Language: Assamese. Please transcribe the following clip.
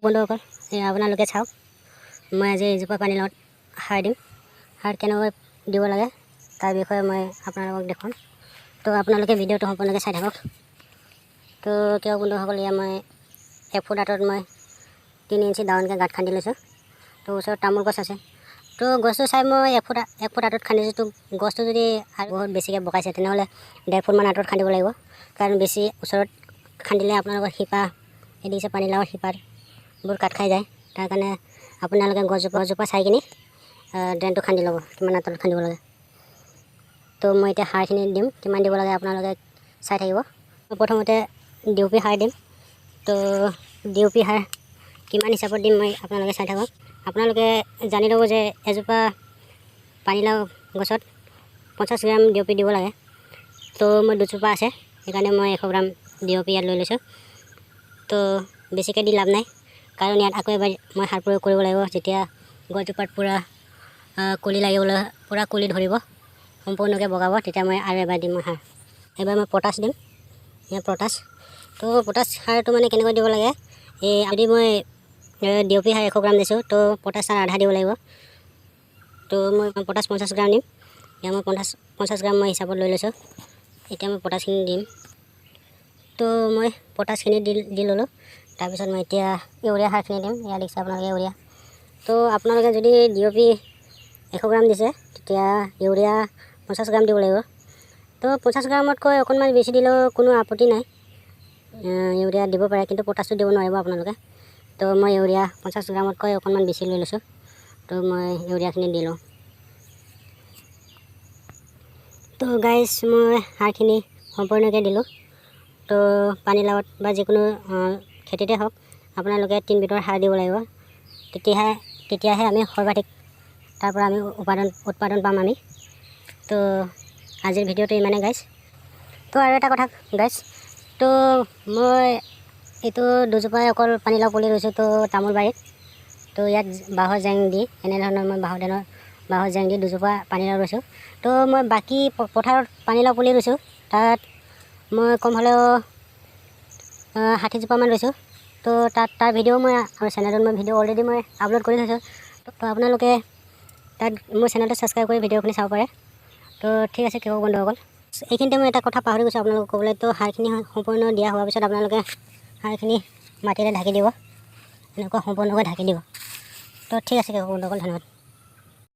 বন্ধুসকল, এই আপোনালোকে চাওক, মই আজি এজোপা পানীলাওত সাৰ দিম। সাৰ কেনেকৈ দিব লাগে তাৰ বিষয়ে মই আপোনালোকক দেখুৱাম। তো আপোনালোকে ভিডিঅ'টো সম্পূৰ্ণকৈ চাই থাকক। তো কিয় বন্ধুসকল, এয়া মই 1 ফুট আঁতৰত মই 3 ইঞ্চি ডাঙৰকৈ গাঁত খান্দি লৈছোঁ। তো ওচৰত তামোল গছ আছে। তো গছটো চাই মই 1 ফুট আঁতৰত খান্দিছোঁ। তো গছটো যদি আৰু বহুত বেছিকৈ বগাইছে, তেনেহ'লে 1.5 ফুটমান আঁতৰত খান্দিব লাগিব। কাৰণ বেছি ওচৰত খান্দিলে আপোনালোকৰ শিপা, এই দেখিছে, পানীলাওৰ শিপাবোৰ কাট খাই যায়। তাৰ কাৰণে আপোনালোকে গছজোপা গছজোপা চাই কিনি ড্ৰেইনটো খান্দি ল'ব, কিমান আঁতৰত খান্দিব লাগে। তো মই এতিয়া সাৰখিনি দিম। কিমান দিব লাগে আপোনালোকে চাই থাকিব। প্ৰথমতে ডি অ' পি সাৰ দিম। তো ডি অ' পি সাৰ কিমান হিচাপত দিম মই আপোনালোকে চাই থাকক। আপোনালোকে জানি ল'ব যে এজোপা পানীলাও গছত 50 গ্ৰাম ডি অ' পি দিব লাগে। তো মই দুজোপা আছে, সেইকাৰণে মই 100 গ্ৰাম ডি অ' পি ইয়াত লৈ লৈছোঁ। তো বেছিকৈ দি লাভ নাই, কাৰণ ইয়াত আকৌ এবাৰ মই সাৰ প্ৰয়োগ কৰিব লাগিব। যেতিয়া গছজোপাত পূৰা কলি লাগিবলৈ, পূৰা কলি ধৰিব, সম্পূৰ্ণকৈ বগাব, তেতিয়া মই আৰু এবাৰ দিম মই সাৰ। এবাৰ মই পটাছ দিম, ইয়াত পটাছ। তো পটাছ সাৰটো মানে কেনেকৈ দিব লাগে? এই যদি মই ডি অ' পি সাৰ 100 গ্ৰাম দিছোঁ, তো পটাছ সাৰ আধা দিব লাগিব। তো মই পটাছ 50 গ্ৰাম দিম। এতিয়া মই 50 গ্ৰাম মই হিচাপত লৈ লৈছোঁ। এতিয়া মই পটাছখিনি দিম। তো মই পটাছখিনি দি দি ল'লোঁ। তাৰপিছত মই এতিয়া ইউৰিয়া সাৰখিনি দিম। ইয়াত দেখিছে আপোনালোকে, ইউৰিয়া। তো আপোনালোকে যদি ডি অ' পি 100 গ্ৰাম দিছে, তেতিয়া ইউৰিয়া 50 গ্ৰাম দিব লাগিব। তো 50 গ্ৰামতকৈ অকণমান বেছি দিলেও কোনো আপত্তি নাই, ইউৰিয়া দিব পাৰে, কিন্তু পটাছটো দিব নোৱাৰিব আপোনালোকে। তো মই ইউৰিয়া 50 গ্ৰামতকৈ অকণমান বেছি লৈ লৈছোঁ। তো মই ইউৰিয়াখিনি দি লওঁ। তো গাইজ, মই সাৰখিনি সম্পূৰ্ণকৈ দিলোঁ। তো পানীলাওত বা যিকোনো খেতিতে হওক, আপোনালোকে তিনিবিধৰ সাৰ দিব লাগিব। তেতিয়াহে তেতিয়াহে আমি সৰ্বাধিক তাৰ পৰা আমি উৎপাদন পাম আমি। তো আজিৰ ভিডিঅ'টো ইমানেই গাইজ। তো আৰু এটা কথা গাইজ, তো মই এইটো দুজোপাই অকল পানীলাও পুলি ৰুইছোঁ, তো তামোল বাৰীত। তো ইয়াত বাঁহৰ জেং দি, এনেধৰণৰ মই বাঁহৰ জেং দি দুজোপা পানীলাও ৰুইছোঁ। তো মই বাকী পথাৰত পানীলাও পুলি ৰুইছোঁ। তাত মই কম হ'লেও 60 জোপামান ৰুইছোঁ। তো তাত তাৰ ভিডিঅ' মই আমাৰ চেনেলত মই ভিডিঅ' অলৰেডি মই আপলোড কৰি থৈছোঁ। তো আপোনালোকে তাত মোৰ চেনেলটো ছাবস্ক্ৰাইব কৰি ভিডিঅ'খিনি চাব পাৰে। তো ঠিক আছে কৃষক বন্ধুসকল, এইখিনিতে মই এটা কথা পাহৰি গৈছোঁ আপোনালোকক ক'বলৈ। তো সাৰখিনি সম্পূৰ্ণ দিয়া হোৱাৰ পিছত আপোনালোকে সাৰখিনি মাটিৰে ঢাকি দিব, এনেকুৱা সম্পূৰ্ণকৈ ঢাকি দিব। তো ঠিক আছে কৃষক বন্ধুসকল, ধন্যবাদ।